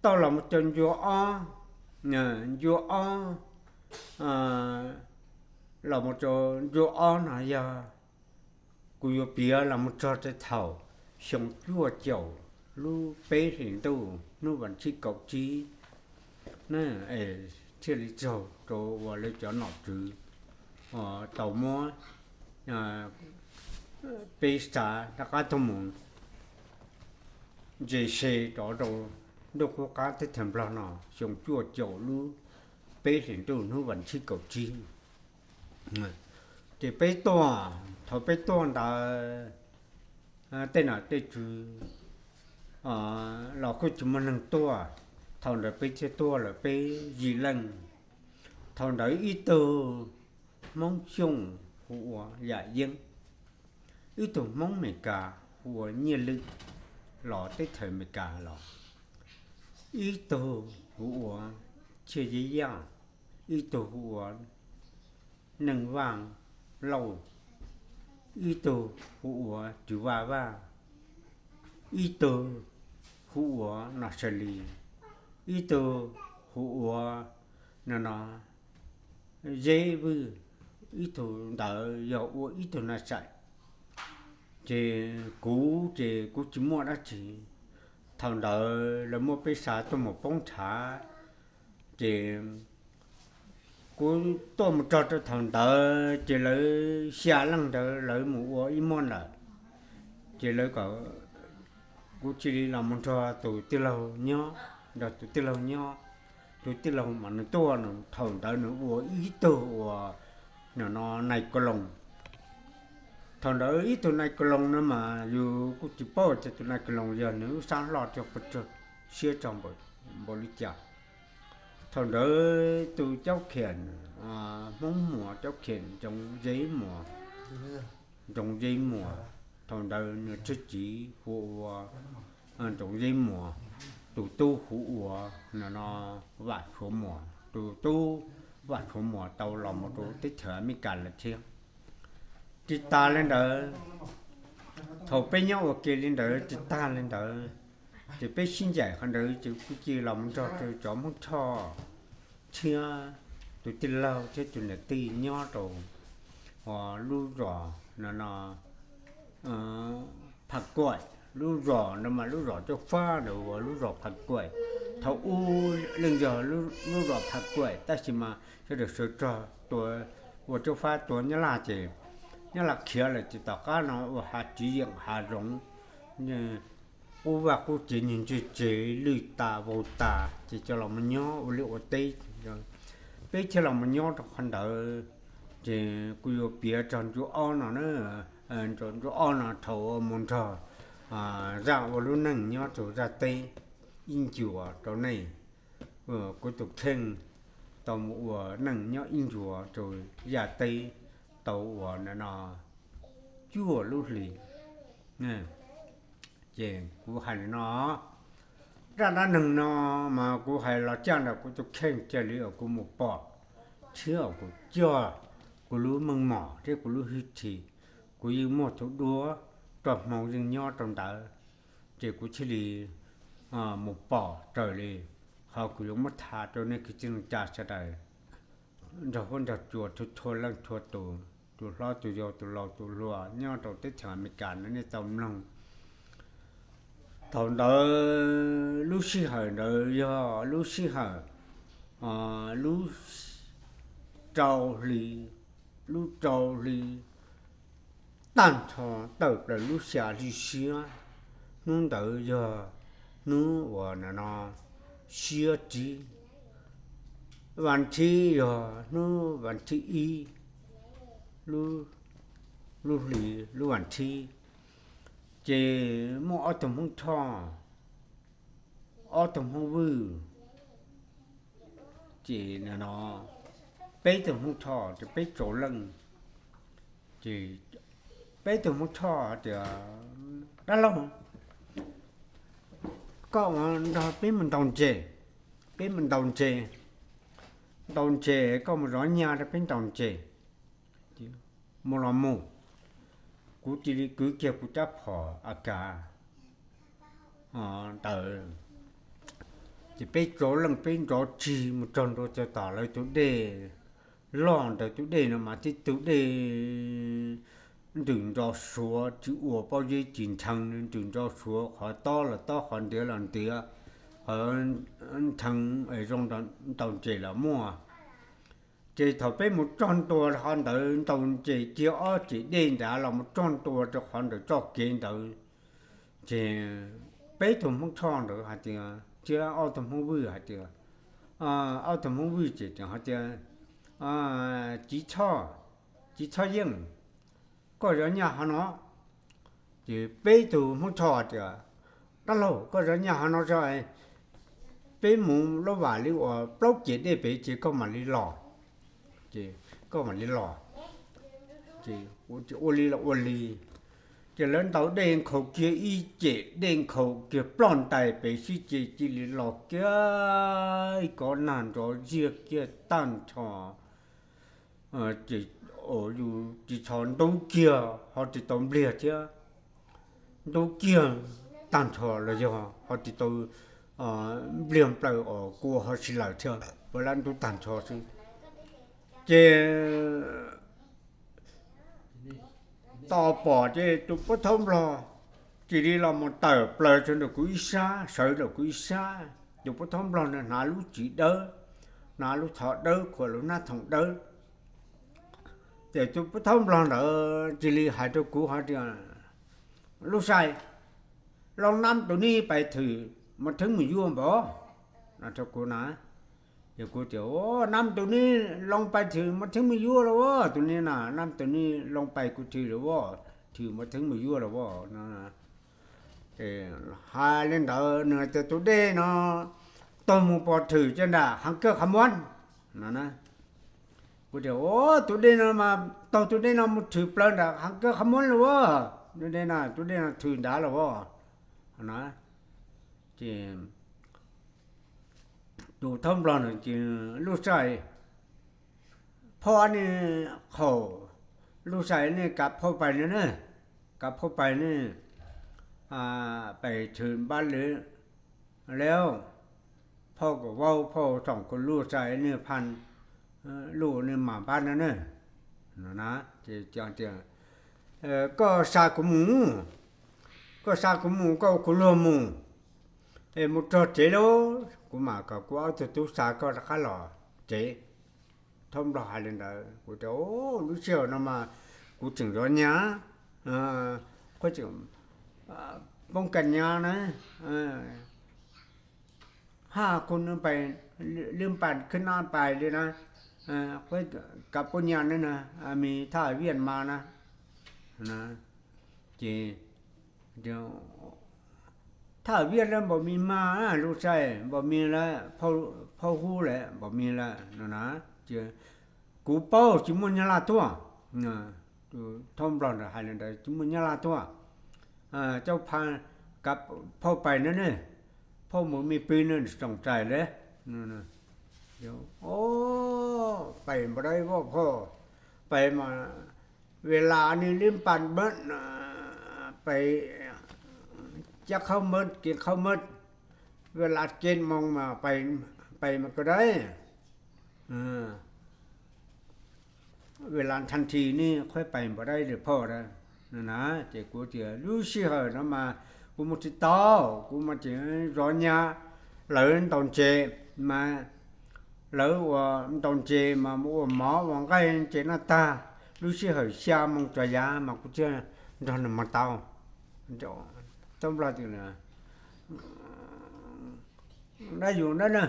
tau los mus rau ncua ob, ncua ob, los mus rau ncua ob no yog kuv yuav piav los mus txog rau thaum xyoo cuaj caum lub peb hlis ntuj hnub vas thib kaum tsib, thiaj li txog rau uas lawv cov nom tswv tau muab peb xav rov qab tuaj mus ntse se rov rau ntuj qub qab teb chaws Nplog no xyoo cuaj caum lub peb hlis ntuj hnub vas thib kaum tsib. Ces peb tuaj, thaum peb tuaj ntawd tej nom tej tswv los kuj tsis muaj neeg tuaj. Thaum ntawd peb thiaj tuaj lawm peb yim leej. Thaum ntawd ib tug Hmoob Xyooj hu ua Yam Yeeb, ib tug Hmoob Amelikas hu ua Nyiaj Lwm los teb chaws Amelikas los, ib tug hu ua Txhiaj Yeb Yaj, ib tug hu ua Neej Vaj Lauj, ib tug hu ua Tswv Vaj Vaj, ib tug hu ua Nom Saw Lis, ib tug hu ua no no Zeb Vwj, ib tug ntawd yog ua ib tug na saim. Ces kuv ces kuv tsis muaj dab tsi. Thaum ntawd lawv muab peb xav tuaj mus poob nrhav, ces kuv tuaj mus txog rau thaum ntawd ces lawv xya leej ntawd lawv mus ua ib muag lawm. Ces lawv kom kuv cia li los mus nrog tus tij laug nyob, nrog tus tij laug nyob. Tus tij laug mas nws tuaj, thaum ntawd nws ua ib tug uas no nais kaloos. Thaum ntawd ib tug nais kaloos no mas yus kuj tsis paub tias tus nais kaloos yog nws lub sab hlo rau qhov tag siab tso npaum li cas. Thaum ntawd tus Caub Khiam, Hmoob Muas Caub Khiam, Ntsoov Zeb Muas, Ntsoov Zeb Muas, thaum ntawd nws tswv txiv hu ua Ntsoov Zeb Muas, tus tub hu ua no no Vam Suav Muas, tus tub Vam Suav Muas tau los mus rau teb chaws Amelikas lawm thiab. Tsis tas li ntawd, thaum peb nyob ua ke li ntawd tsis tag li ntawd, ces peb sib ncaim qhov ntawd ces kuv cia li los mus nrog rau cov Hmoob Choj thiab tus tij laug thiab tus niam tij nyob rau lub zos no no Phav Kuaim, lub zos no mas lub zos Cauj Fab ntawd ua lub zos Phav Kuaim. Thaum ub yeej yog lub zos Phav Kuaim tab sis mas sawv daws sawv txog tua, ua Cauj Fab tua Nyab Laj ces Nyab Laj khiav lawm ces tom qab no ua Hav Tsiv Yeem Hav Zoov, qub vaj qub tsev, niag ntse tsev lwj tas vau tas ces coj los mus nyob ua liaj ua teb. Peb thiaj los mus nyob rau qhov ntawd. Ces kuv yuav piav txog ntsuab ob no na, ntsuab ob no thaum mus nrog zaj ua lub neej nyob rau zaj teb ib ncua rau nej. Kuv tus kheej tau mus ua neej nyob ib ncua rau zaj teb tau uas no cuaj lub hlis. Ces kuv hais li no, zaj dab neeg no mas kuv hais los caj ntawm kuv tus kheej, cia li uas kuv mus pom thiab kuv coj kuv lub meej mom thiab kuv lub hwj chim, kuv yeej muaj tus duab roj hmoov yeej nyob rau ntawd, ces kuv thiaj li mus pom raws li qhov kuv yuav muab tham rau nej kwv tij neej tsa sawv daws nrog huab nrog cua txhua txhua leej txhua tus, tus hlob tus yau tus laus tus hluas nyob rau teb chaws Amelikas no nej tau mloog. Thaum ntawd lub sij hawm ntawd yog lub sij hawm lub rau hli, lub rau hli tag nrho tawm plaws lub xya hli siab. Hnub ntawd yog hnub uas no no siab tsib, vas thib yog hnub vas thib ib, lub hli lub vas thib. Ces muaj ob tug Hmoob Thoj, ob tug Hmoob Vwj, ces no peb tug Hmoob Thoj ces peb tsaus leej. Ces peb tug Hmoob Thoj tias, dab laug, koj ua nrog peb mus ntaus ntses, peb mus ntaus ntses, ntaus ntses koj mus zov nyaj rau peb ntaus ntses. Mus los mus, kuv cia li kwv kiag kuv rab phom AK ntawd, Ces peb tso leej peb nrov tsig mus txog ntua rau tom lawv tus dej loj ntawd. Tus dej no mas tib tug dej ntws ntsos suav tsis ua pob zeb tsis ntsheev, ntws ntsos suav, qhov tob los tob, qhov ntiav los ntiav, qhov ntsheev zoo ntaus ntses los muaj. Ces thaum peb mus txog ntua qhov ntawd, ntaus ntses kiag ob ceg dej nrad los mus txog ntua rau qhov ntawd txoj kev ntawd, ces peb tug Hmoob Thoj ntawd hais tias, thiab ob tug Hmoob Vwj hais tias, ob tug Hmoob Vwj ces hais tias, Txiv Txhoj, Txiv Txhoj Yeej, koj zov nyaj qhov no. Ces peb tug Hmoob Thoj tias, Dab laug, koj zov nyaj qhov no tso, peb mus lub vam li uas plaub ceg dej pem ces koj mam li los, koj mam li los. Ces ua li los ua li, ces lawv ntaus dej nkhaus kiag ib ceg dej nkhaus kiag ploj ntais pem sib ceg cia li los kiag ib kov nag nrov ziag kiag tag nrho. Ces yus tsis txhos ntub kiag ho tsis tau npliag thiab, ntub kiag tag nrho los yog ho tsis tau npliag nplaws os, kua ho tsis lawm thiab, ua lab ntub tag nrho xwb. Ces tos pom ces tus pov thawj nplog cia li los mus tawm plaws rau ntawm kuv ib sab, sawv rau kuv ib sab. Tus pov thawj nplog ntawd hnav lub tswv dawb, hnav lub tsho dawb, khuam lub hnab thoom dawb. Ces tus pov thawj nplog ntawd cia li hais rau kuv hais tias, Lub sai, loo nab tus nib pais thwm mos theeb mos yuav npaum no rau kuv na. Ces kuv tias, Nab tus nib loo pais thwm mos theeb mos yuav los as, tus nib na, nab tus nib loo pais kuv thwm los as, thwm mos theeb mos yuav los as no. Hais li ntawd nws tias, Tus dej no taug mus pom thwm cia nram Hav Kawj Qhov Muab no. Kuv tias, Tus dej no mas taug tus dej no mus thwm plaws nram Hav Kawj Qhov Muab los as, tus dej no, tus dej no thwm nrad los as no. Ces tus thawj nplog no ces, Lub sai, phauj, nej qhaum, lub sai nej kav phauj pais no na, kav phauj pais ne, pais thwm npab lwm lawm, phauj kom vau, phauj tsoom kuv lub sai nej phaj luj nej mam npab no na. Ces tias, Koj xa kuv mus, koj xa kuv mus, koj ua kuv luag mus, es mus txog tsev lauj, kuv mam kom kuv ob tug tub xa koj rov qab los tsev. Thawj nplog hais li ntawd, kuv tias, Lub sij hawm no mas kuv tseem zov nyab, poob kas nyab na, haj kuv nws pais lwb npas khwb nab pais li na, kav puab nyaj na, me thaj viaj mas na. Ces thaj viaj lawm npaum me mas, lub sai, npaum me lawm, phauj hub lawm npaum me lawm no na. Ces kuv paub tsis muaj nyab laj tuaj. Thawj nplog ntawd hais li ntawd, Tsis muaj nyab laj tuaj, coj pha kav phauj pais na ne, phauj mus me pw ne, tsoom tsaim le. Pais npaum dab voj phauj, pais mas ve las ne lib npas npawm, pais cab qhaub mawb, kev qhaub mawb, ve las kev moo mas pais mas kawg dab ve las thaj thi ne, qhuaib pais npaum dab li phauj na. Ces kuv tias, Lub sij hawm no mas kuv mus tsis tau, kuv mas tseem zov nyab, lawv ntaus ntses mas, lawv ua ntaus ntses mas mus ua mov ua nqaij ntses noj tag, lub sij hawm xya moo tsaus yav mas kuv thiaj nrog nws mus tau. Thawj nplog tias, Dab yus dab na,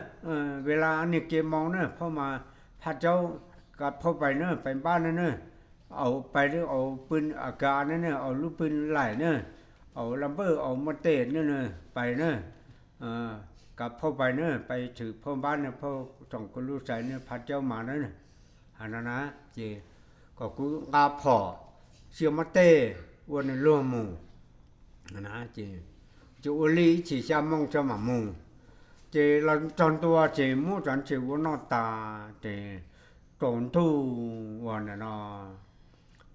ve las niag kev moo na, phauj mas phaj caub, kav phauj pais na, pais npab na na, au pais lub au pw a kav na na, au lub pw laim na, au la npawj au muab tej na na, pais na, kav phauj pais na, pais thwm phauj npab na, phauj tsoom kuv lub sai na, phaj caub mas na. Hais no na, ces kom kuv nqa phom, xia muab tej ua nws luag mus. Ces ua li ib chim xya moo tso mam mus. Ces los txog ntua ces muab cov ntses ua noj tas ces tsaus ntuj ua ntawm no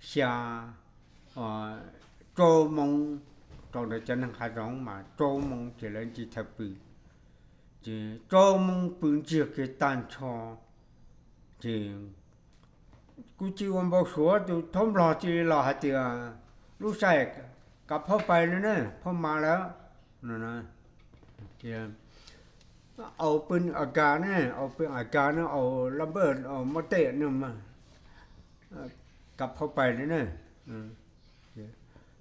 xya, rau moo, rau ntawm cov neeg hav zoov mas rau moo ces lawv ntsis thaws pw. Rau moo pw ntsiag kiag tag nrho, ces kuv cia li ua npau suav tus thaub nplog cia li los hais tias, Lub saib, kav phaub pais lawm ne, phaub mas lawm. Au pw a kas ne, au pw a kas ne, au lab npawj, au mob tej ne, kav phaub pais lawm ne.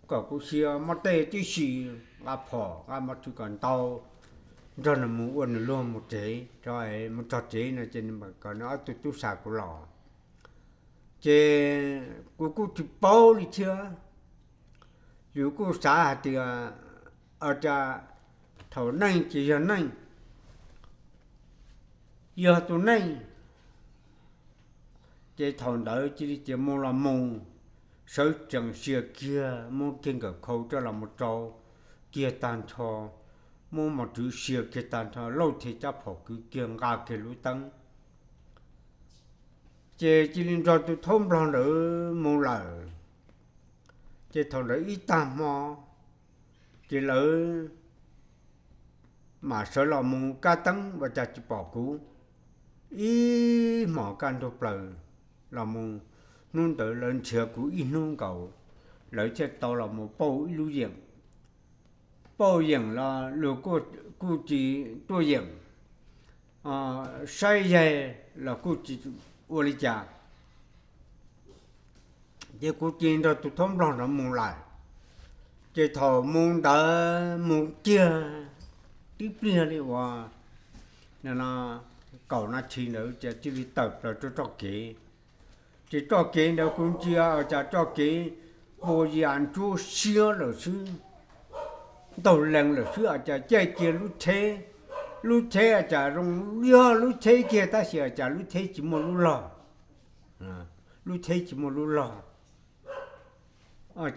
Kom kuv sia mob tej tib si, nqa phom nqa mos txwv kom ntau, nrog nws mus ua nws luag mus tsev, mus txog tsev no ces nws mam kom nws ob tug tub xa kuv los. Ces kuv kuj tsis paub li thiab, yus kuj xav hais tias, cas thaum neej ces yog neej, yog tus neej. Ces thaum ntawd cia li tias mus los mus, sawv tsees sia kiag, muab kiag nkawm khau coj los mus rau kiag tag nrho, muab mos txwv sia kiag tag nrho, lauj thiab cab phom kwv kiag nqa kiag lub teeb. Ces cia li nrog tus thaub nplog ntawd mus lawm. Ces thaum ntawd ib tag hmo, ces lawv mam sawv los mus kaj teeb ua cas tsis pom kuv. Ib hmos kaj ntug plaws los mus, hnub ntawd lawv nrhiav kuv ib hnub nkaus, lawv thiaj tau los mus pauj ib lub yeem. Pauj yeem los luag kuj tsis tuaj yeem, saib yaig los kuj tsis ua li cas. Ces kuv cia li nrog tus thaub nplog ntawd mus lawm. Ces thaum mus ntawd mus kiag tib pliag li uas kaum nas this ntawd ces cia li tawm plaws rau txoj kev. Ces txoj kev ntawd kuv ntsia cas txoj kev puas yas ntsuab siab lawm xwb, ntaug lees lawm xwb, cas caij kiag lub tsheb, lub tsheb cas zoo yog lub tsheb kiag tab sis cas lub tsheb tsis muaj lub log, lub tsheb tsis muaj lub log.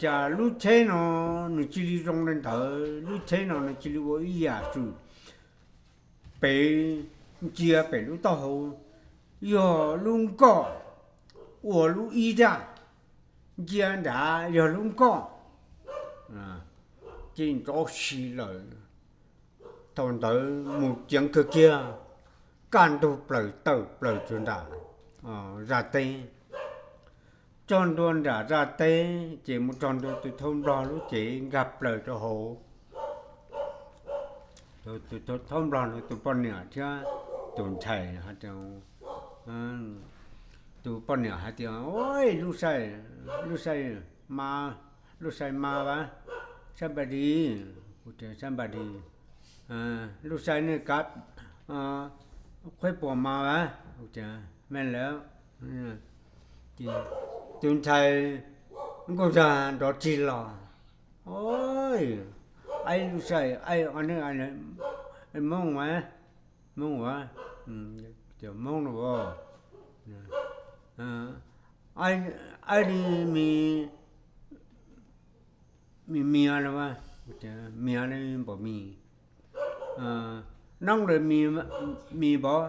Cas lub tsheb no nws cia li zoo li ntawd, lub tsheb no nws cia li ua ib yam xwm, pem, ntsia pem lub taub hau yog lub nkoj, ua lub ib zaj, ntsia nrad yog lub nkoj, ces nrov si lawm. Thaum ntawd mus ceev kawg kiag, kaj ntug plaws tawm plaws tsuas nram zaj teb, txog ntua nram zaj teb ces mus txog ntua tus thaub nplog lub cev nkag plaws rau hauv. Tus thaub nplog no tus poj niam thiab tus ntxhais, tus poj niam hais tias, Lub sai, lub sai, lub sai mas vas, sab npa dis, sab npa dis, lub sai nej kav qhuaib puas mas vas, me lawm. Tus ntxhais nkauj zag nrov txig los, Aib lub sai, aib, Moob a, Moob a, Moob no, aib li mis, mis mias no, mias li npaum mis, noob li mis npaum,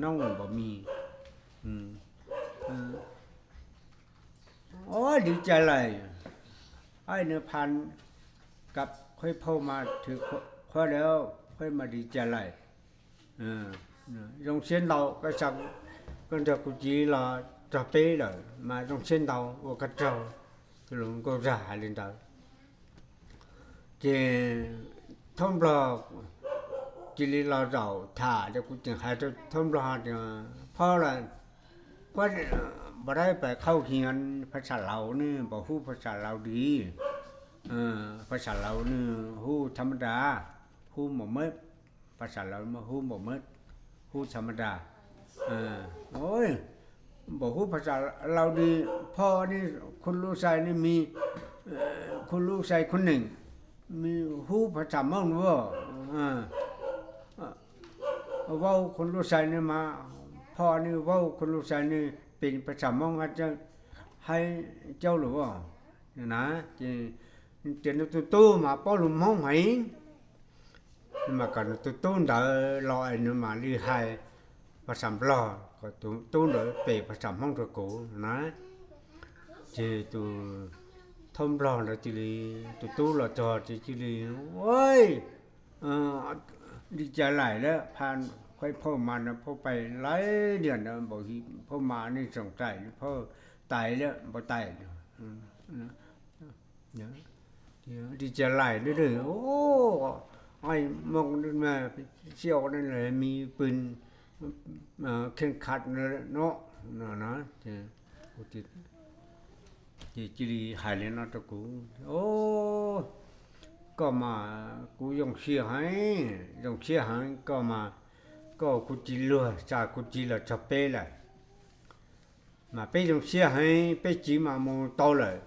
noob li npaum mis. Ua li cas lawm, aib nws pha kav qhuaib phauj mas thwm qhuaib lawm, qhuaib mas li cas lawm. Zoo siab ntau, koj nrog kuv cia li los txog peb lawm mas zoo siab ntau, ua koj tsaug. Tus hluas nkauj zag hais li ntawd. Ces thaub nplog cia li los zaum tham, ces kuv tseem hais rau thaub nplog tias, Phauj, pab dab pais qhauj hias phas xas laus ne, npaum hub phas xas laus dis? Phas xas laus ne, hub tham ma das, hub npaum mab, phas xas laus mas hub npaum mab, hub tham ma das. Npaum hub phas xas laus dis, phauj ne, khub lub sai ne mis, khub lub sai khub neem, hub phas xas Moob no. Vaub khub lub sai ne mas, phauj ne, vaub khub lub sai ne, pem phas xas Moob haib caub lawm na. Ces tias nws tus tub mas paub lus Hmoob heev, nws mas kom nws tus tub ntawd los es nws mam li hais phas xas Nplog, kom tus tub ntawd pem phas xas Hmoob rau kuv na. Ces tus thaub Nplog ntawd cia li, tus tub los txog ces cia li, Ua, Li cas laim lawm, phauj mas no phauj pais laim diam ntawd npaum, phauj mas nej tsoom tais, phauj tais lawm npau tais. Li cas laim lawm, moo si me pw no, ces cia li hais li no rau kuv, koj mas kuv zoo siab heev, zoo siab heev koj mas, koj kuv txiv luag xa kuv txiv los txog peb lawm. Mas peb zoo siab heev, peb txiv mas mus tau lawm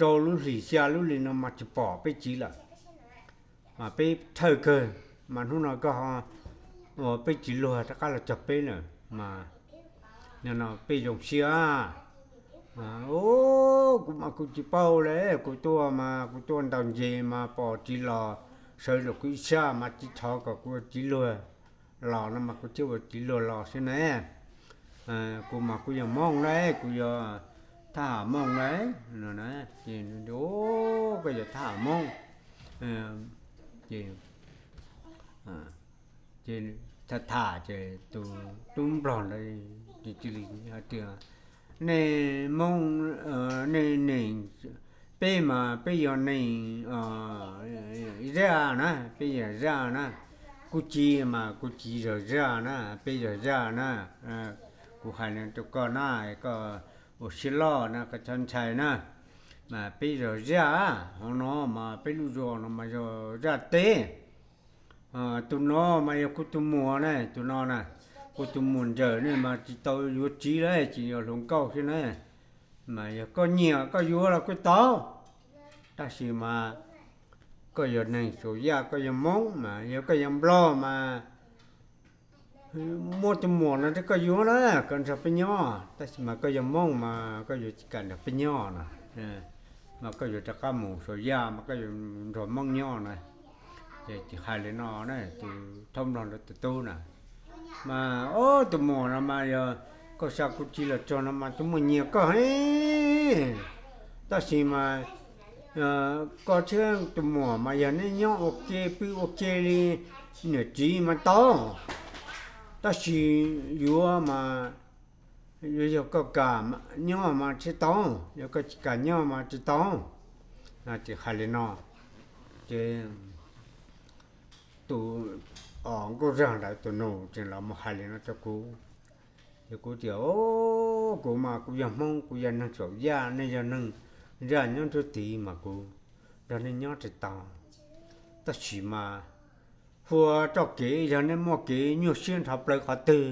rau lub hlis xya lub li no mas tsis pom peb txiv lawm. Mas peb thawj kawg, mas hnub no koj ho ua peb txiv luag rov qab los txog peb lawm mas, no peb zoo siab. Kuv mas kuv tsis paub li, kuv tuaj mas kuv tuaj ntaus nce mas pom txiv los sawv rau kuv ib sab mas txiv thov kom kuv ua txiv luag los no mas kuv thiaj ua txiv luag los xwb ne. Kuv mas kuv yog Hmoob na, kuv yog thab ham Hmoob na. No ces, koj yog thab ham Hmoob. Ces tham tham ces tus tub nplog ntawd cia li hais tias, nej Hmoob, nej neeg, peb mas peb yog neeg Zaj na, peb yog Zaj na, kuv txiv mas kuv txiv yog Zaj na, peb yog Zaj na. Kuv hais li rau koj na, koj ua siab loj na, koj txhob ntshai na, mas peb yog Zaj, hauv no mas peb lub zos no mas yog Zaj teb. Tus no mas yog kuv tus muam na, tus no na, kuv tus muam ntxawm ne mas tsis tau yuav txiv lawm, tsis yog hluas nkauj xwb na. Mas yog koj nyiam koj yuav los kuj tau, tab sis mas koj yog neeg Saum Yaj, koj yog Hmoob, mas yog koj yog Nplog mas muab tus muam no rau koj yuav na, koj nrog peb nyob, tab sis mas koj yog Hmoob mas koj yuav tsis kam nrog peb nyob no, mas koj yuav rov qab mus Saum Yaj mas koj yuav nrog Hmoob nyob na. Ces hais li no na, tus thaub nplog nrog tus tub na, mas ob tus muam no mas yog koj xa kuv txiv los txog no mas tus muam nyiam koj heev, tab sis mas koj thiab tus muam mas yog neb nyob ua ke pw ua ke li niam txiv mas tau, tab sis yuav mas yuav yog koj kam nyob mas tsis tau, yog koj tsis kam nyob mas tsis tau. Ces hais li no, ces tus nkauj zag ntawd tus nus tseem los mus hais li no rau kuv, ces kuv tias, kuv mas kuv yog Hmoob, kuv yog neeg Saum Yaj, nej yog neeg Zaj nyob nruab tid mas kuv nrog nej nyob tsis tau, tab sis mas hu ua txoj kev yog nej muaj kev nyuaj siab nrho plaws qhov twg,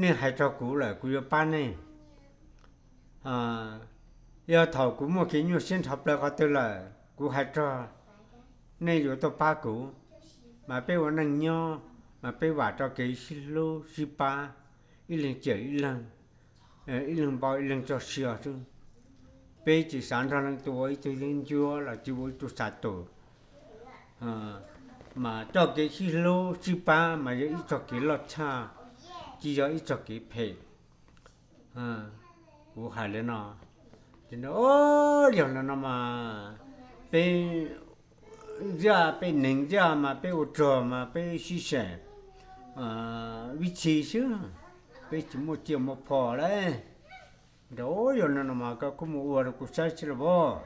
nej hais rau kuv lawm kuv yuav pab nej. Yog thaum kuv muaj kev nyuaj siab nrho plaws qhov twg lawm kuv hais rau nej yuav tuaj pab kuv, mas peb ua neej nyob mas peb vam rau kev sib hlub sib pab, ib leeg cawm ib leeg, ib leeg npau ib leeg tso siab xwb. Peb tsis xav nrog leej twg ua ib tug yeeb ncuab los tsis ua ib tug xav tus, mas txoj kev sib hlub sib pab mas yog ib txoj kev loj tshaj, tsis yog ib txoj kev phem. Kuv hais li no, yog li no mas peb Zaj, peb neeg Zaj mas peb ua rog mas peb sib xeem vib txhis xwb, peb tsis muaj tsiaj muaj phom lawm. Nrog yog li no mas koj kuj mus ua rau kuv saib tsis los as.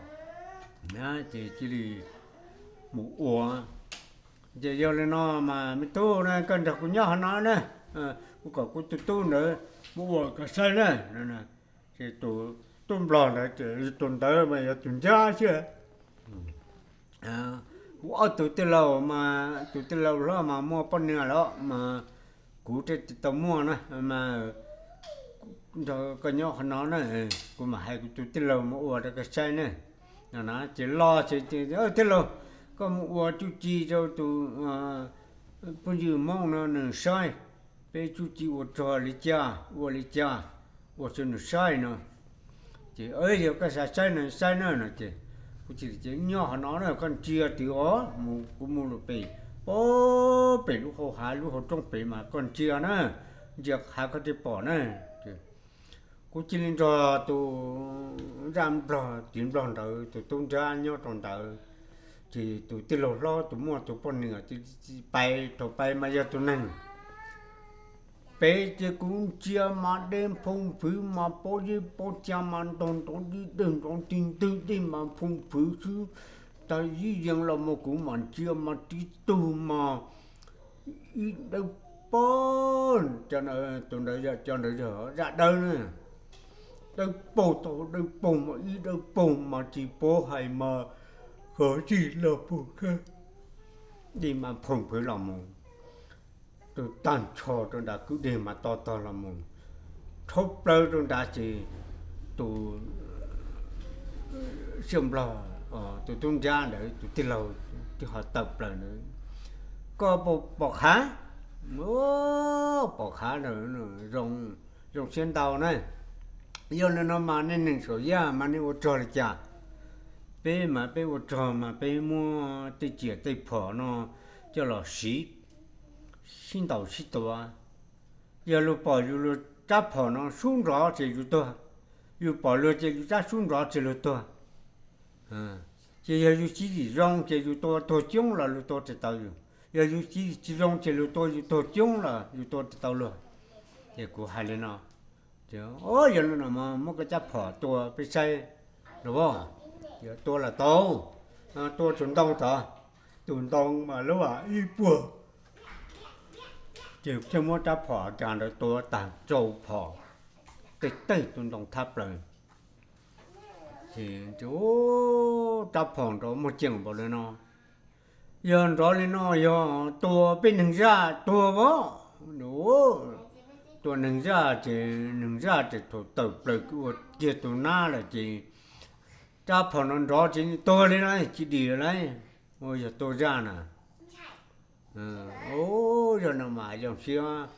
Ces cia li mus ua. Ces yog li no mas me tub na, koj nrog kuv nyob hov no na, kuv kom kuv tus tub ntawd mus ua koj saib na. Ces tus tub nplog ntawd ces tus ntawd mas yog tus ncab xwb. Kuv ob tug tij laug mas tus tij laug hlob mas muaj poj niam lawm mas kuv thiaj tsis tau muaj na, mas nrog koj nyob qhov no na, kuv mam hais kuv tus tij laug mus ua rau koj saib ne. Ces los ces, tij laug, koj mus ua txuj ci rau tus phooj ywg Hmoob no nws saib, peb txuj ci ua rog li cas ua li cas, ua rau nws saib no. Ces yog koj xav saib no saib na no ces kuv cia li tias nyob qhov no na, koj ntsia twg os, kuv mus lawm pem, pem lub hau hav lub hau roob pem mas koj ntsia na, ntsia hav koj thiaj pom na. Kuv cia li nrog tus Zaj nplog txiv nplog ntawd tus tub nrab nyob rau ntawd, Ces tus tij laug hlob tus muaj tus poj niam ces pais, thaum pais mas yog tus neeg. Peb ces kuv ntsia mas dej phoo phwv mas pob zeb pob ca mas ntog nrov dig dawg nrov tig ntwg dej mas phoo phwv xwb. Tag ib yees los mus kuv mam ntsia mas tib tug mas ib dawb paug, tus ntawd yog cov ntawd yog zaj dawb na, dawb paug tau dawb paug mas ib dawb paug mas tsis paub hais mas khov txij los puag kab, dej mas phoo phwv los mus, tus tag nrho rau nrad kwj deg mas to tog los mus, rhaub plaws rau nrad ces tus Xiaj Nplog, tus tub nrab ntawd tus tij laug twb ho tawm plaws ntawd, koj pom qhav? Pom qhav, zoo siab ntau na. Yog li no mas nej neeg Suam Yaj mas nej ua rog li cas? Peb mas peb ua rog mas peb muab tej ciam tej phom no coj los siv, sib ntaus sib tua. Yog luag pom yus luag rab phom no sub nrov ces yus tuag, yus pom luag ces yus rab sub nrov ces luag tuag. Ces yog yus txiv tsis zoo ces yus tua tuag coob los luag tua tsis tau yus, yog yus txiv tsis zoo ces luag tua yus tuag coob los yus tua tsis tau luag. Ces kuv hais li no, o, yog li no mas muab koj rab phom tua peb saib los as. Tua los tau, tua tus ntoo tod, tus ntoo mas lub ib puag. Ces thiaj muab rab phom cas ntawd tua tag rau phom, tej tawg tus ntoo thab plaws. Ces rab phom nrov muaj ceem npaum li no, yog nrov li no yog tua peb neeg zaj tuag as. Tua neeg zaj ces neeg zaj ces thaum tawm plaws ua kiag tus nab lawm ces rab phom no nrov ces tuag li na, tsis dim lawm, ua yog tua zaj na. Yog no mas zoo siab,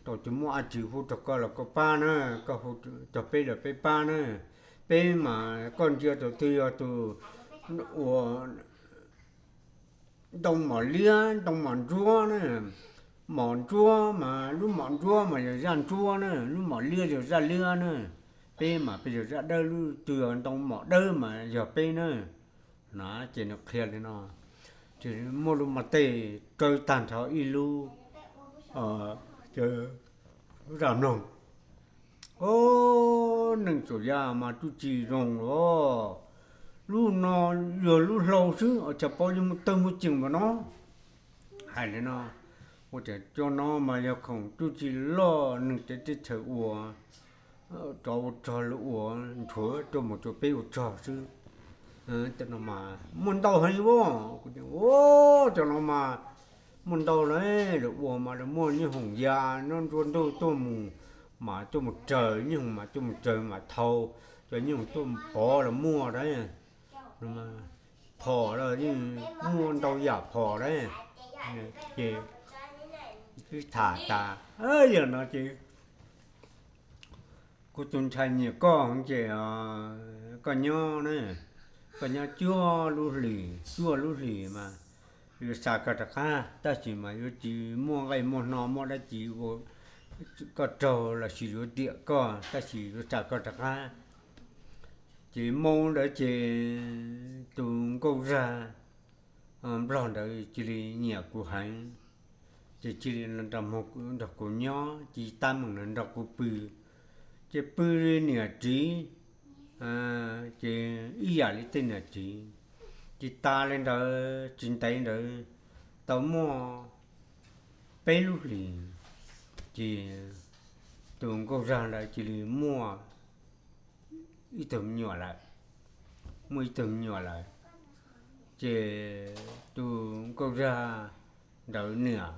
tau tus muaj dab tsi hu rau koj los koj pab na, koj hu rau peb los peb pab na. Peb mas koj ntsia tus twg yog tus ua ntoo mom liab ntoo mom ntsuab na, mom ntsuab mas lub mom ntsuab mas yog zaj ntsuab na, lub mom liab yog zaj liab na. Peb mas peb yog zaj dawb, lub twg yog ntoo mom dawb mas yog peb na. Na ces nws qhia li no, ces muaj lub mos tej kaw tag nrho ib lub zaj mloog. O, neeg Suam Yaj mas tub tsis zoo los, lub no yog lub hlau xwb, cas paub li muaj tawg muaj ceem npaum no. Hais li no, ua cas cov no mas yog khoom tub tsis loj neeg teb teb chaws ua, rov ua rog lawv ua nrhuav rau mus rau peb ua rog xwb. Muaj ntau heev ua, cov no mas muaj ntau lawm, lawv ua mas lawv muaj nyob hoom ya nyob nruab ntug tuaj mus, mas tuaj mus raws nyob hoom mas tuaj mus raws mas thau, cov nyob hoom tuaj mus pov los muaj a. Phom los yeej muaj ntau yam phom a. Ces wb tham tas, yog no ces kuv tus ntxhais nyiam koj ces koj nyob na, koj nyob cuaj lub hlis, cuaj lub hlis mas yuav xa koj rov qab, tab sis mas yuav tsis muaj nqaij muaj hno muaj dab tsi ua koj raug los sis yuav riam koj, tab sis yuav xa koj rov qab. Ces hmo ntawd ces tus nkauj zaj nplog ntawd cia li nyiam kuv heev, ces cia li nrog kuv nyob, cia li tab meeg nrog kuv pw, ces pw li niam txiv, ces ib yam li tej niam txiv. Ces tas li ntawd tsis ntev ntawd tau muaj peb lub hlis, ces tus nkauj zaj ntawd cia li muaj ib tug me nyuam lawm, muaj ib tug me nyuam lawm. Ces tus nkauj zaj ntawd niam,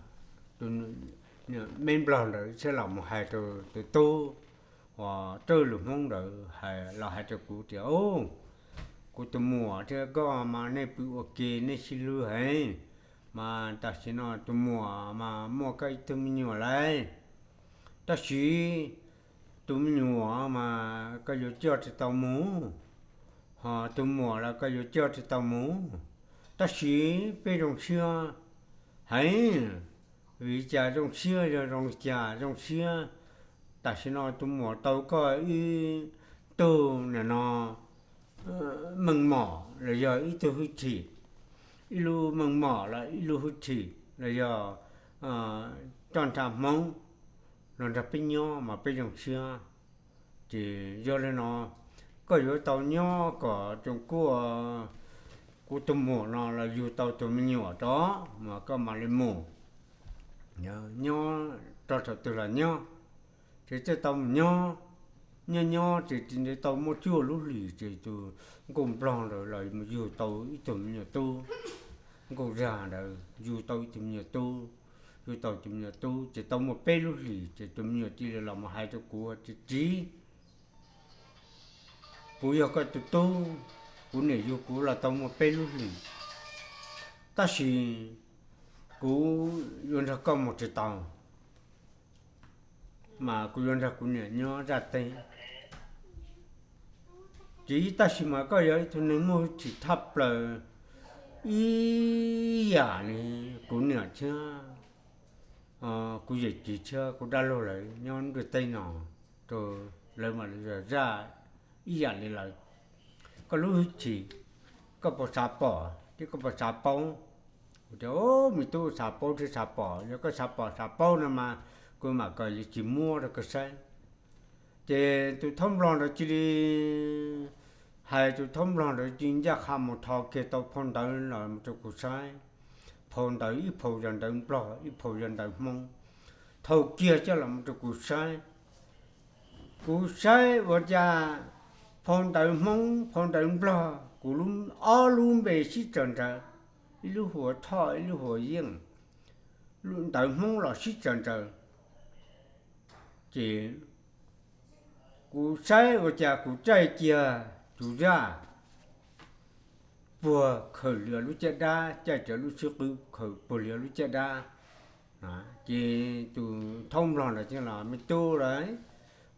me nplog ntawd thiaj los mus hais rau tus tub uas raws lus Hmoob ntawd los hais rau kuv tias, kuv tus muam thiab koj mas nej pw ua ke nej sib hlub heev, mas tam sim no tus muam mas muaj koj ib tug me nyuam lawm, tab sis tus me nyuam mas koj yuav coj tsis tau mus, ho tus muam los koj yuav coj tsis tau mus, tab sis peb zoo siab heev. Vim cas zoo siab yog zoo li cas? Zoo siab tam sim no tus muam tau koj ib tug nim no meej mom los yog ib tug hwj chim, ib lub meej mom los ib lub hwj chim los yog coj nrog Hmoob los nrog peb nyob mas peb zoo siab. Ces yog li no, koj yuav tau nyob kom tsoos kuaj, kuv tus muam no los yug tau tus me nyuam rau mas koj mam li mus nyob rau saum twg los nyob. Ces thiaj tau mus nyob, nyob nyob ces tsis ntev tau muaj cuaj lub hlis ces tus nkauj nplog ntawd los mus yug tau ib tug me nyuam tub. Nkauj zag ntawd yug tau ib tug me nyuam tub, yug tau tus me nyuam tub ces tau muaj peb lub hlis ces tus me nyuam cia li los mus hais rau kuv tias, Txiv, kuv yog koj tus tub, kuv niam yug kuv los tau muaj peb lub hlis, tab sis kuv yuav nrog koj mus tsis tau, mas kuv yuav nrog kuv niam nyob zaj teb. Txiv, tab sis mas koj yog ib tug neeg muaj hwj chim thaj plaws ib yam li kuv niam thiab kuv yawm txiv thiab kuv dab laug lawv nyob ntiaj teb no rau lawv mas zaj ib yam li lawv. Koj lub hwj chim, koj puas xav pom thiab koj puas xav paub? Kuv tias, Me tub, xav paub thiab xav pom. Yog koj xav pom xav paub no mas kuv mam kom yawm txiv muab rau koj saib. Ces tus thaub nplog ntawd cia li hais, tus thaub nplog ntawd cia li ncaj qha mus thov kiag tau phau ntawv los mus rau kuv saib. Phau ntawv, ib phau yog ntawv nplog ib phau yog ntawv Hmoob. Thau kiag coj los mus rau kuv saib. Kuv saib ua cas phau ntawv Hmoob phau ntawv nplog kuv ob lub npe sib txawv ntsawv, ib lub hu ua Thoj ib lub hu ua Yeej, ntawv Hmoob los sib txawv ntsawv. Ces kuv saib ua cas kuv caij kiag tus zaj puag khaws li lub caj dab, caij cov lub xib qwb khaws puag li lub caj dab. Ces tus thaub nplog ntawd thiaj los, Me tub lauj,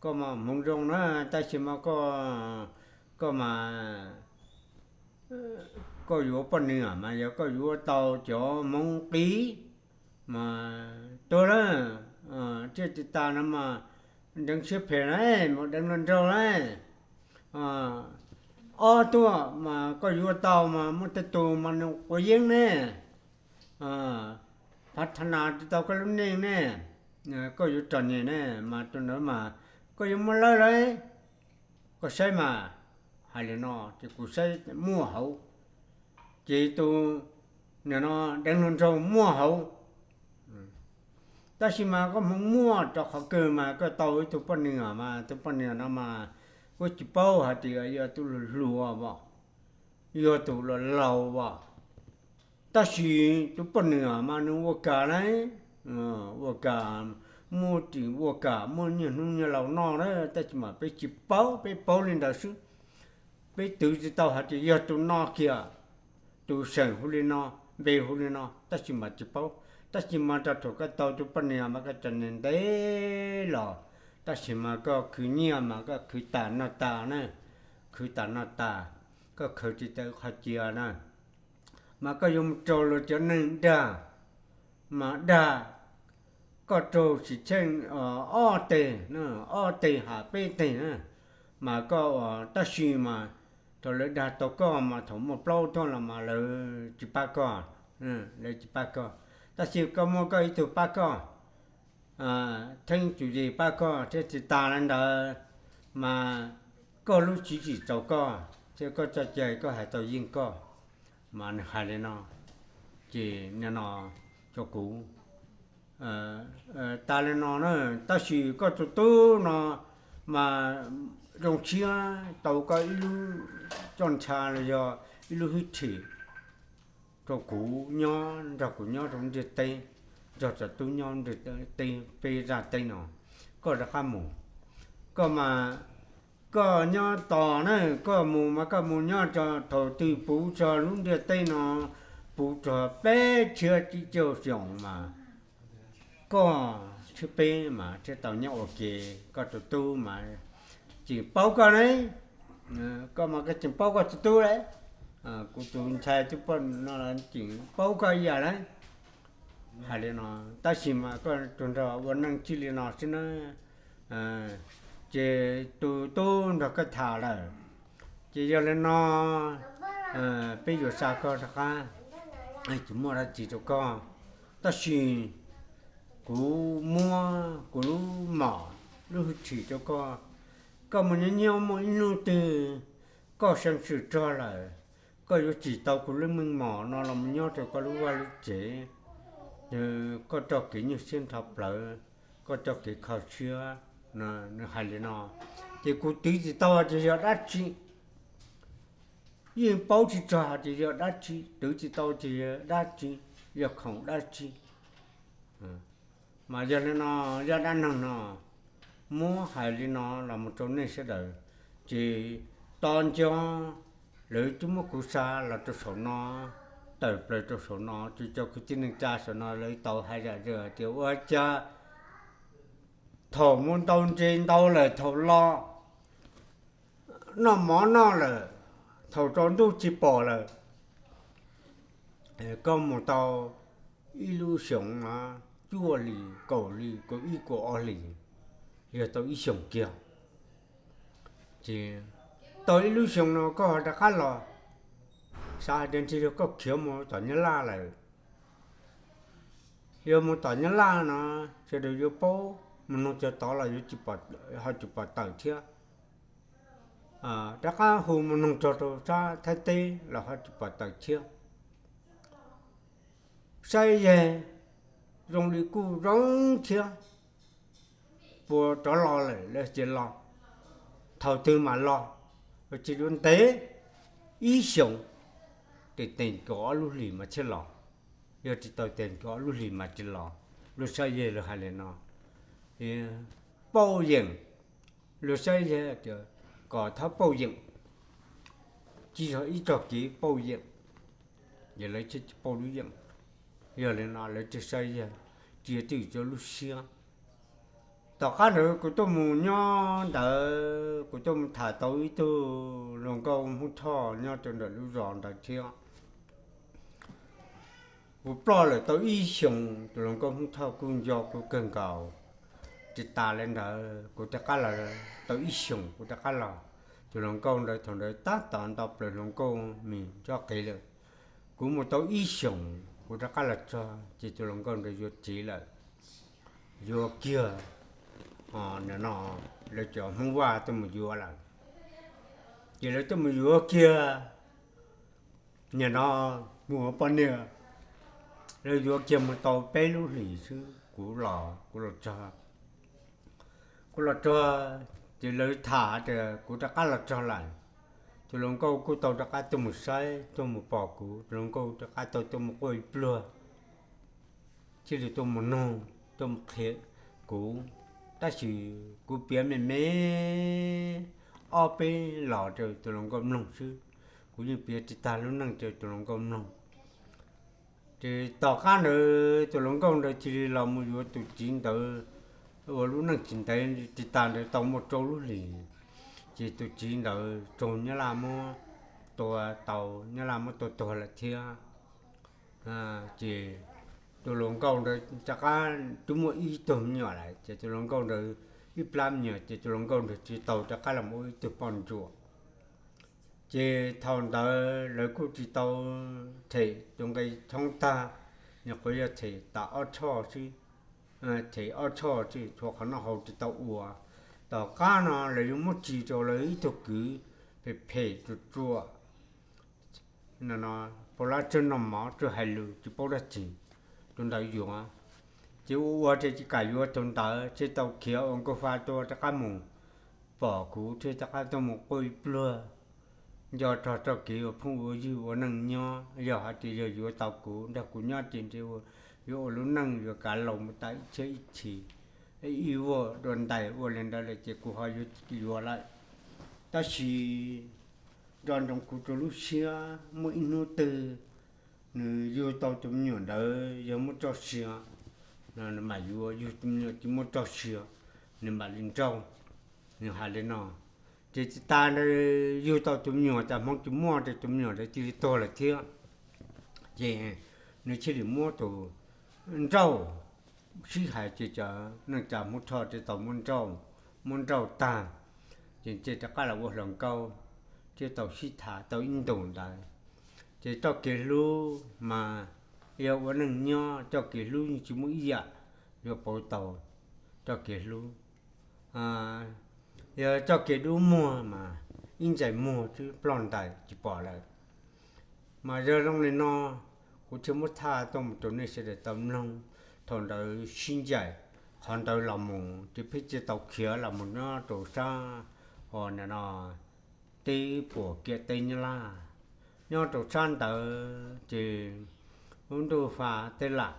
koj mas hmoov zoo na, tab sis mas koj, koj mas koj yuav poj niam mas yog koj yuav tau cov Hmoob qib mas tuag na, thiaj tsis tas no mas deev siab phem na, mus deev hluas nraug na. Ob tuaj mas koj yuav tau mas muaj tej tus mas nws quav yeeb ne, phav tha nas tsis tau koj lub neej ne, koj yuav txom nyem ne, mas tus ntawd mas koj yuav muaj lawj lauj, koj saib mas. Hais li no ces kuv saib muaj hauv, ces tus nim no deev hluas nraug muaj hauv. Tab sis mas koj hmoov muaj rau qhov kawg mas koj tau ib tug poj niam mas tus poj niam no mas kuj tsis paub hais tias yog tus hluas hluas as, yog tus laus laus as. Tab sis tus poj niam mas nws ua kam lauj, ua kam, muaj ris ua kam muaj niaj hnub niaj laus noj na, tab sis mas peb tsis paub, peb paub li ntawd xwb. Peb twv tsis tau hais tias yog tus no kiag, tus seem hu li no, npe hu li no, tab sis mas tsis paub. Tab sis mas thaum koj tau tus poj niam mas koj txom nyem ntev los, tab sis mas koj khwv nyiaj mas koj khwv tas noj tas na, khwv tas noj tas, koj khaws tsis tau qhov cia na. Mas koj yuav mus raug luag cov neeg dag, mas dag koj raug sim tsheej ob teg, ob teg ham peb teg na, mas koj, tab sis mas thaum lawv dag tau koj mas thaum muaj plaub tuaj los mas lawv tsis pab koj, lawv tsis pab koj, tab sis koj muaj koj ib tug pab koj, theeb txuj ci pab koj thiab tsis tas li ntawd mas koj lub tswv yim txaus koj thiab koj txoj cai koj hais tau yeej koj. Mas nws hais li no, ces nim no rau kuv tas li no na, tab sis koj tus tub no mas zoo siab tau koj ib lub txoj ntsha los yog ib lub hwj chim rau kuv nyob, nrog kuv nyob rau ntiaj teb, nrog cov tub nyob ntiaj teb peb zaj teb no, koj rov qab mus, koj mas koj nyob tos na, koj mus mas koj mus nyob tso, thaum twg puv tso lub ntiaj teb no, puv tso peb txhiab tsib caug xyoo mas koj thiab peb mas thiaj tau nyob ua ke, koj tus tub mas tseem paub koj ne, koj mas koj tseem paub koj tus tub lauj, kuv tus ntxhais tus poj no tseem paub koj ib yam lauj. Hais li no, tab sis mas koj tsuas nrog ua neej txij li no xwb na, ces tus tub nrog koj tham lawm, ces yog li no peb yuav xa koj rov qab. tsis muaj dab tsi rau koj, tab sis kuv muab kuv lub mom lub hwj chim rau koj. Koj mus nyob nyob muaj ib hnub twg koj sab xwm rog lawm, koj yuav tsim tau kuv lub meej mom no los mus nyob rau koj lub vaj lub tsev. Koj rau kev nyuaj siab nrho plawv, koj rau kev kho siab. Nws hais li no, ces kuv twv tsis tau tias yog dab tsi, yeej paub tsis txog tias yog dab tsi, twv tsis tau tias yog dab tsi, yog khoom dab tsi. Mas yog li no, zaj dab neeg no muab hais li no los mus rau nej sawv daws, ces to nco lawv twb muab kuv xa los rau saum no, tawm plaws rau saum no, ces cov kwv tij neej tsa saum no lawv tau hais zam zaws tias ua cas thaum mus ntaus ntses ntaus lawm, thaum los noj mov noj lawm, thaum tsaus ntuj tsis pom lawm, koj mus tau ib lub xyoos no, cuaj hlis, kaum hlis, kaum ib, kaum ob hlis, yog tau ib xyoos kiag. Ces tau ib lub xyoos no koj ho rov qab los, xav hais tias ntshe yog koj khiav mus tom Nyab Laj lawm. Yog mus tom Nyab Laj no, sawv daws yuav paub, mus noog cov tod los yuav ho tsis pom tawm thiab. Rov qab hu mus noog txog rau sab Thaib teb los ho tsis pom tawm thiab. Saib yaig zoo li kuj zoo thiab, puas rov los lawm los tsis los, thaum twg mam los, tsis yuav ntev ib xyoos, tes teem kaum ob lub hlis mas thiaj los. Yog tsis tau teem kaum ob lub hlis mas tsis los. Luag saib yaig luag hais li no, pauj yeem, luag saib yaig tias kom thov pauj yeem, tsis yog ib txoj kev pauj yeem, ces lawv thiaj tsis pauj lub yeem. Yog li no lawv thiaj saib yaig, cia twj ywm rau lub siab. Tom qab ntawd kuv tuaj mus nyob ntawd, kuv tuaj mus tham tau ib tug hluas nkauj Hmoob Thoj nyob rau ntawm lub zos ntawd thiab. Kuv ploj lawm tau ib xyoos, tus hluas nkauj Hmoob Thoj kuj nco kuv kawg nkaus. Tsis tas li ntawd kuv rov qab los tau ib xyoos kuv rov qab los, tus hluas nkauj ntawd thaum ntawd tab tom nto plaws hluas nkauj mis tsob qev lawm. Kuv mus tau ib xyoos kuv rov qab los txog ces tus hluas nkauj ntawd yuav txiv lawm, yuav kiag, no, lawv cov Hmoob Vaj tuaj mus yuav lawm. Ces lawv tuaj mus yuav kiag, nim no mus ua poj niam, lawv yuav kiag mus tau peb lub hlis xwb kuv los, kuv los txog, kuv los txog, ces lawv tham tias kuv rov qab los txog lawm. Tus hluas nkauj kuj tau rov qab tuaj mus saib tuaj mus pom kuv, tus hluas nkauj rov qab tau tuaj mus quaj ib pluag, thiaj li tuaj mus noog, tuaj mus qhia kuv. Tab sis kuv piav me me ob peb los rau tus hluas nkauj mloog xwb, kuv yeej piav tsis tag lub neej rau tus hluas nkauj mloog. Ces tom qab ntawd tus hluas nkauj ntawd cia li los mus yuav tus txiv ntawd, ua lub neej tsis ntev tsis tas ntawd tau muaj rau lub hlis, ces tus txiv ntawd raug Nyab Laj muab tua tau, Nyab Laj muab tua tuag lawm thiab. Ces tus hluas nkauj ntawd rov qab twb muaj ib tug me nyuam lawm, ces tus hluas nkauj ntawd ib plab me nyuam, ces tus hluas nkauj ntawd tsis tau rov qab los ua ib tug poj ntsuam. Ces thaum ntawd lawv kuj tsis tau them tus nqi thoob tag, nyuam qhuav yog them tas ob choj xwb, them ob choj xwb, tshuav qhov noj haus tsis tau ua. Tom qab no lawv yuav muab tsis rau lawv ib tug kwv phem phem tsuam tsuam, no, pov lab tsawg noj mov tsawg hais lus tsis paub dab tsi, tus ntawd yuav. Ces ua ua ces tsis kam yuav tus ntawd, thiaj tau khiav ua nkauj fa tuaj rov qab mus pom kuv, thiaj rov qab tuaj mus quaj ib pluag, nco txog txoj kev ua phooj ua ywg ua neej nyob. Yog hais tias yog yuav tau kuv nrog kuv nyob ces ntshe yuav ua lub neej yuav kav laus mus tas ib txhiab ib txhis, ib vuag dua ntais ua li ntawd lawm ces kuv ho yuav yuav lawm. Tab sis nco ntsoov kuv rau lub siab, muaj ib hnub twg nws yug tau tus me nyuam ntawd yog muab roj sia, mam yuav, yug tus me nyuam tsis muab roj sia, nws mam li nrauj. Nws hais li no, ces tsis tas ntawd yug tau tus me nyuam tas hmoov tsis muaj ces tus me nyuam ntawd cia li tuag lawm thiab. Ces nws thiaj li muab tus nrauj, sib hais ces cov neej tsa Hmoob Thoj thiaj tau muab nrauj, muab nrauj tag, ces thiaj rov qab los ua hluas nkauj, thiaj tau sib tham tau ib ntus ntawd. Ces txoj kev hlub mas yog ua neej nyob txoj kev hlub yeej tsis muaj ib yam yuav pauv tau txoj kev hlub. Yog txoj kev dub muag mas ib ntsais muag twb ploj ntais tsis pom lawm. Mas yog zoo li no, kuv thiaj muab tham tuaj mus rau nej sawv daws tau mloog. Thaum ntawd sib ncaim qhov ntawd los mus ces pheej tsis tau khiav los mus nyob rau sab, o, no, teb puas kiam teb Nyab Laj. Nyob rau sab ntawd ces lub ntuj fa teb lam,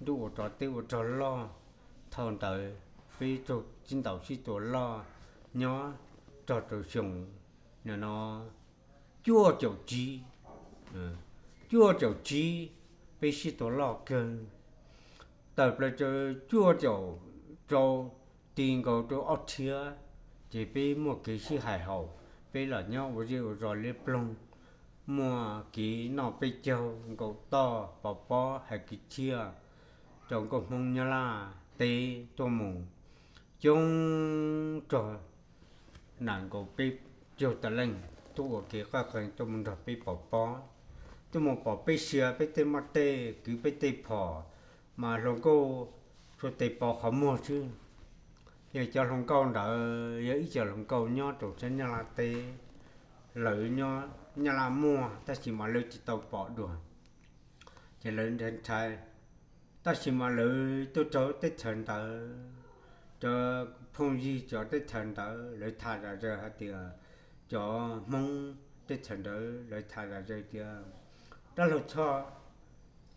ntuj ua rog teb ua rog loj. Thaum ntawd peb tug txij ntaus sib tua loj nyob rog rau xyoo, no, cuaj caum tsib, cuaj caum tsib, peb sib tua loj kawg. Tawm plaws rau cuaj caum rau, ti nkaus rau ob txhiab, ces peb muaj kev sib hais haum, peb los nyob ua zej ua zos liab ploog, muaj kev noj peb caug nkaum toj pov pob hais kwv txhiaj rau nkauj Hmoob Nyab Laj teb tuaj mus coob rog nam nkaus peb caug tawm leej tuaj ua kev qaj qees tuaj mus nrog peb pov pob, tuaj mus pom peb sia peb tej moj tej kwv peb tej phom, mas hluas nkauj tsuas tes pos qhov muag xwb. Yog cov hluas nkauj ntawd yog ib co hluas nkauj nyob rau sab Nyab Laj teb, lawv nyob Nyab Laj muaj tab sis mas lawv tsis tau pom dua, ces lawv ntshai ntshai. Tab sis mas lawv tuaj rau teb chaws ntawd, cov phooj ywg cov teb chaws ntawd lawv tham zom zaws hais tias, cov Hmoob teb chaws ntawd lawv tham zom zaws tias, dab laug Choj,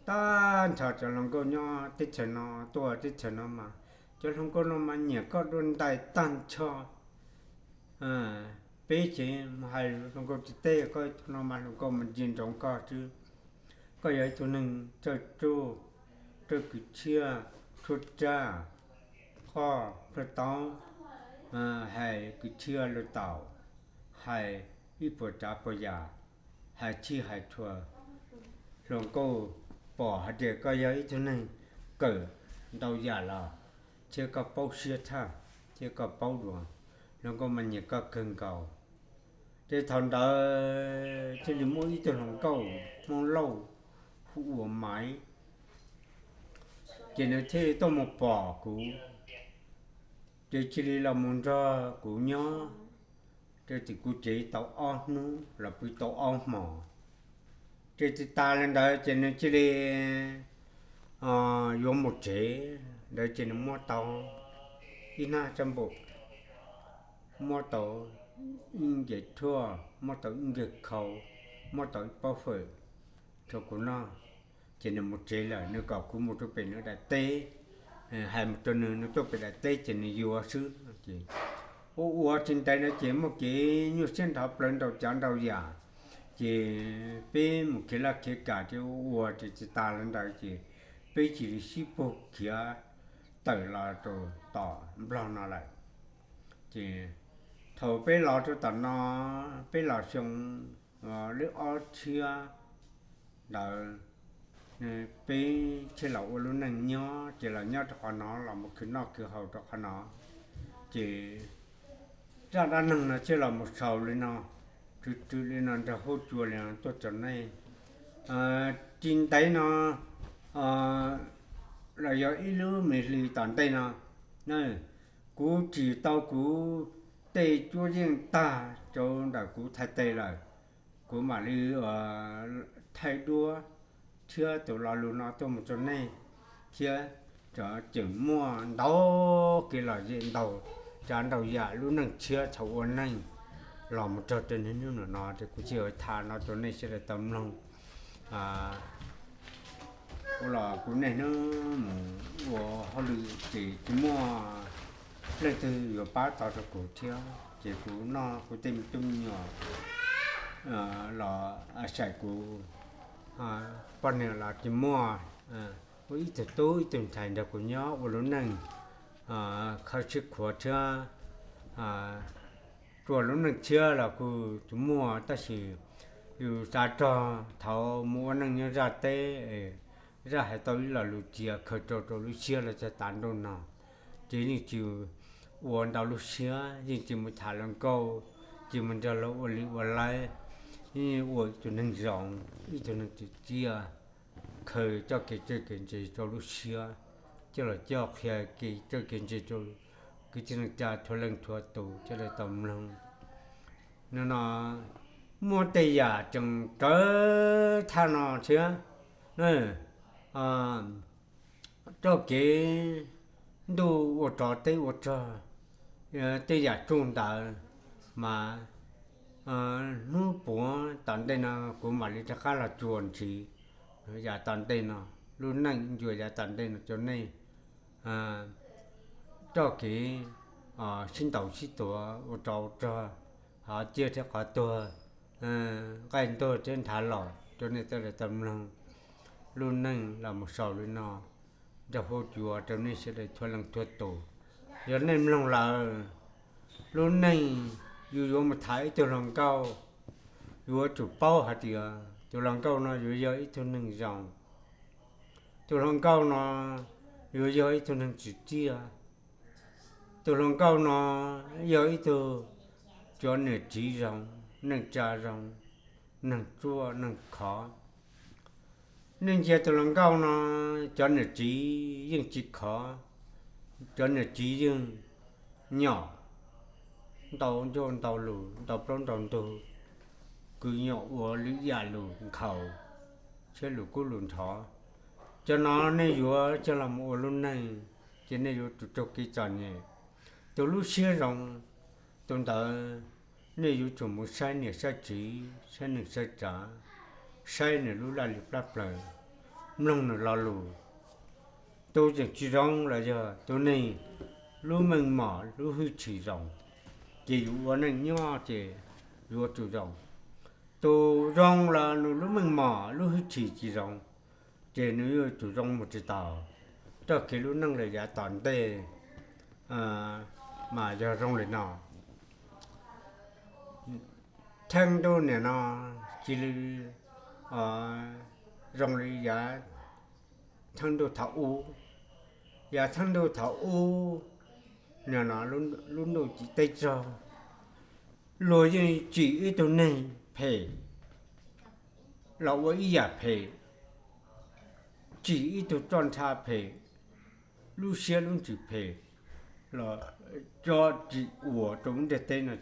tag nrho cov hluas nkauj nyob teb chaws no tuaj teb chaws no mas, cov hluas nkauj no mas nyiam koj dua ntais tag nrho. Peb ces mus hais hluas nkauj tsis teb koj no mas hluas nkauj mas ntsia ntsoov koj xwb. Koj yog ib tug neeg txawj tsuj, txawj kwv txhiaj, tshuab tsaj, qoj plawg taub, hais kwv txhiaj lus taum, hais ib puas tsav puas yam, hais txhij hais txhua. Hluas nkauj pom hais tias koj yog ib tug neeg kawm ntau yam los thiab koj paub siab tshaj thiab koj paub dua, hluas nkauj mas nyiam koj kawg nkaus. Ces thaum ntawd thiaj li muaj ib tug hluas nkauj Hmoob Lauj hu ua Maiv, ces nws thiaj li tuaj mus pom kuv, ces cia li los mus nrog kuv nyob. Ces tim kuv tsev tau ob hnub los pw tau ob hmos, ces tsis tas li ntawd ces nws cia li yuav mus tsev ntawd ces nws muab tau ib hnab tsab npum, muab tau ib nce thuaj, muab tau ib nce khau, muab tau ib pob fawm rau kuv noj, ces nws mus tsev lawm. Nws kom kuv mus rau pem nws daim teb, hais mus rau nws, nws tuaj pem daim teb ces nws yuav xwb. Ces ua ua tsis ntev no ces muaj kev nyuaj siab nrho plaws nraum cov nraum yam, ces peb mus khiav laj khiav kam ces ua ua ces tsis tas li ntawd ces peb cia li sib puag khiav tawm los rau tom Nplog no lawm. Ces thaum peb los rau tom no, peb los xyoo lub ob txhiab ntawd, peb thiaj los ua lub neej nyob, ces los nyob rau qhov no los mus khwv noj khwv haus rau qhov no. Ces zaj dab neeg no thiaj los mus xaus li no, tsw tsw li no nrog huab cua li no tuaj rau nej. Tsis ntev no los yog ib lub me hli tom ntej no, kuv tsim tau kuv tej cuab yeej tag rau ntawm kuv thaij teg lawm, kuv mam li thaij duab thiab tus lo lus no tuaj mus rau nej thiab. Tseem muaj ntau kev lom zem ntau tsav ntau yam lub neej tshiab thaum ua neej los mus txog rau niaj hnub no ces kuv thiaj tham no rau nej sawv daws tau mloog. Ua los kuv niaj hnub mus ua hauj lwm ces tsis muaj leej twg yuav pab tau rau kuv thiab, ces kuv noj kuv tej me tub me nyuam los saim kuv poj niam los tsis muaj, ua ib tug tub ib tug ntxhais nrog kuv nyob ua lub neej khawb sib khuav thiab txhua lub neej tshiab los kuj tsis muaj, tab sis yus xav rog thaum mus ua neej nyob zaj teb, zaj hais tau ib lo lus cia khaws rau rau lub siab los txog tav ntuj no, ces yeej tsis ua ntau lub siab, yeej tsis mus tham luag nkauj, tsis mus nrog luag ua li ua laib, ua ib tug neeg zoo, ib tug neeg tsim txiaj, khaws txoj kev txawj kev ntse rau lub siab, coj los coj qhia kev txawj kev ntse rau kwv tij neej tsa txhua leej txhua tus sawv daws tau mloog. No no, muaj tej yam tseem rawv thaj no thiab. Txoj kev ntuj ua tsov teb ua rog, tej yam tsuj ntawd mas hnub puav tom ntej no kuv mam li rov qab los tsuas ntxiv. Yav tom ntej no, lub neej ncua yav tom ntej no rau nej, txoj kev sib ntaus sib tua ua tsov ua rog, qhov ciaj thiab qhov tuag, nqaij ntuag thiab ntshav los rau nej sawv daws tau mloog. Lub neej los mus xaus li no, nrog huab cua rau nej sawv daws txhua leej txhua tus. Yog nej mloog lawm, lub neej yus yuav mus tham ib tug hluas nkauj, yuav tsum paub hais tias tus hluas nkauj no yuav yog ib tug neeg zoo, tus hluas nkauj no yuav yog ib tug neeg tsim txiaj, tus hluas nkauj no yog ib tug cov niam txiv zoo, neej tsa zoo, neeg ruaj neeg khov. Nej ntsia tus hluas nkauj no, cov niam txiv yeej tsis khov, cov niam txiv yeej nyom ntau ncauj ntau lus, ntau plaub ntau ntug, kwv nyom ua lwm yam lus nkhaus thiab lus kub lus nthov. Cov no nej yuav coj los mus ua lub neej, ces nej yuav tsum raug kev txom nyem. Tus lub siab zoo, tus ntawd nej yuav tsum mus saib niam saib txiv, saib neej saib tsav, saib nws lub laj lim plab plaws, mloog nws lo lus. Tus tseem tsis zoo los yog tus neeg lub meej mom lub hwj chim zoo, ces yus ua neej nyob ces yuav tsum zoo. Tus zoo los nws lub meej mom lub hwj chim tsis zoo, ces nws yuav tsum zoo mus tsis taus. Txoj kev lub neej lawm yav tom ntej mas yog zoo li no. Theej ntuj niam no cia li zoo li yav theej ntuj thaum ub. Yav theej ntuj thaum ub, niam no lub ntuj tsim teb tsaug, luag yeej tsim ib tug neeg phem los ua ib yam phem, tsim ib tug txoj ntsha phem, lub siab lub ntsws phem los tso tsim ua rau lub ntiaj teb no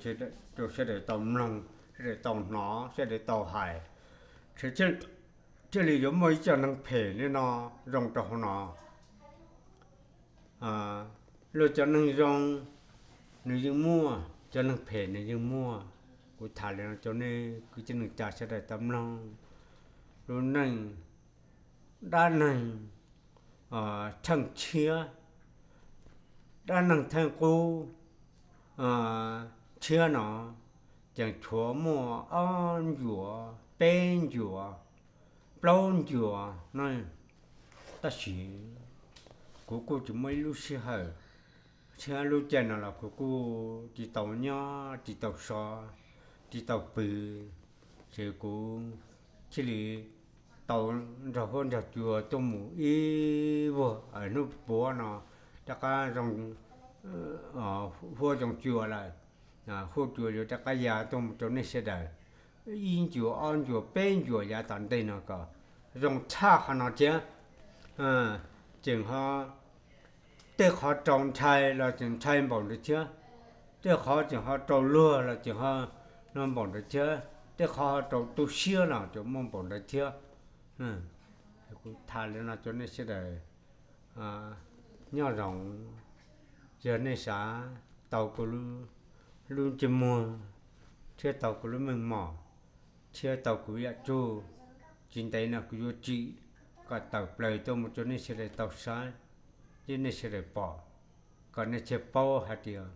rau sawv daws tau mloog, sawv daws tau hnov, sawv daws tau hais. Thiaj li yuav muaj ib co neeg phem li no zoo rau hauv no. Luag cov neeg zoo nws yeej muaj, cov neeg phem nws yeej muaj. Kuv tham li no rau nej kwv tij neej tsa sawv daws tau mloog. Lub neej, dab neeg theej tshiab, dab neeg theej qub tshiab no, ces tshuav muaj ob ncuav, peb ncuav, plaub ncuav no. Tab sis kuv kuj tsis muaj ib lub sij hawm, thiab lub caij no los kuv kuj tsis tau nyob, tsis tau so, tsis tau pw, ces kuv thiaj li tau nrog huab nrog cua tuaj mus ib vuag hnub puav no, rov qab zoo huab zoo cua lawm. Huab cua yuav rov qab ya tuaj mus rau nej sawv daws ib ncuav ob ncuav peb ncuav yav tom ntej no kom zoo tshaj qhov no thiab. Tseem ho tej qhov rau ntshai los tseem ntshai npaum ntawd thiab, tej qhov tseem ho rau luag los tseem ho luag npaum ntawd thiab, tej qhov ho rau tu siab los tseem muaj npaum ntawd thiab. Kuv tham li no rau nej sawv daws nyob zoo. Yog nej xav tau kuv lub ntsej muag, thiab tau kuv lub meej mom, thiab tau kuv yam txuj, tsis ntev no kuv yuav tsim kom tawm plaws tuaj mus rau nej sawv daws tau saib thiab nej sawv daws pom, kom nej thiaj paub hais tias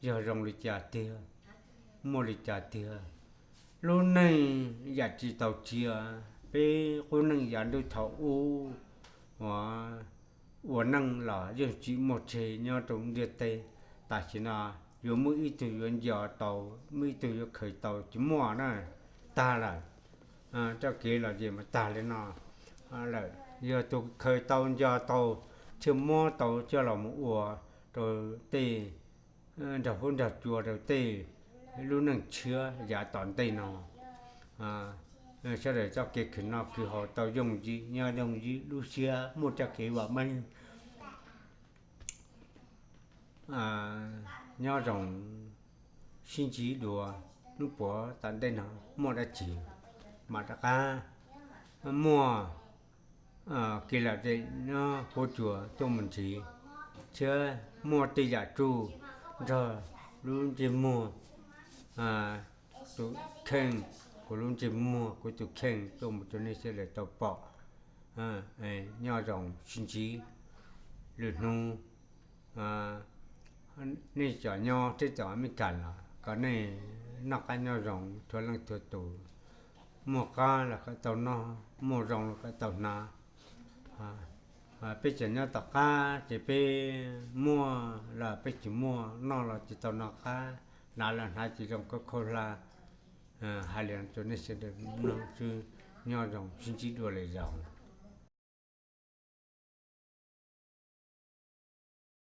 yog zoo li cas tiag, muaj li cas tiag. Lub neej yam tsis tau cia, peb qub neej yav ntuj thaum ub uas ua neej los yeej tsis muaj tseg nyob rau ntiaj teb. Tam sim no yuav muaj ib tug yuav nco tau, muaj ib tug yuav khaws tau tsis muaj na, tag lawm. Txoj kev lom zem mas tag li no lawm. Yog tus khaws tau nco tau thiaj muab tau coj los mus ua rau tej, nrog huab nrog cua rau tej lub neej tshiab yav tom ntej no. sawv daws txoj kev khwv noj khwv haus tau yooj yim, nyob yooj yim lub siab, muaj txoj kev vam meej, nyob zoo sib ntsib dua. Hnub puav tom ntej no muaj dab tsi mas rov qab muaj kev lom zem nyob huab cua tuaj mus ntsib, thiab muaj tej yam txuj nrog lub ntsej muag tus kheej, kuv lub ntsej muag kuv tus kheej tuaj mus rau nej sawv daws tau pom. Nyob zoo sib ntsib lwm hnub. Nej cov nyob teb chaws Amelikas los kom nej noj qab nyob zoo txhua leej txhua tus, muaj qab los kom tau noj, muaj zoo los kom tau hnav. Peb tseem nyob tom qab ces peb muaj los peb tsis muaj, noj los tsis tau noj qab, hnav los hnav tsis zoo khaub khaub hlab. Hais li no rau nej sawv daws mloog xwb, nyob zoo sib ntsib dua lwm zaus.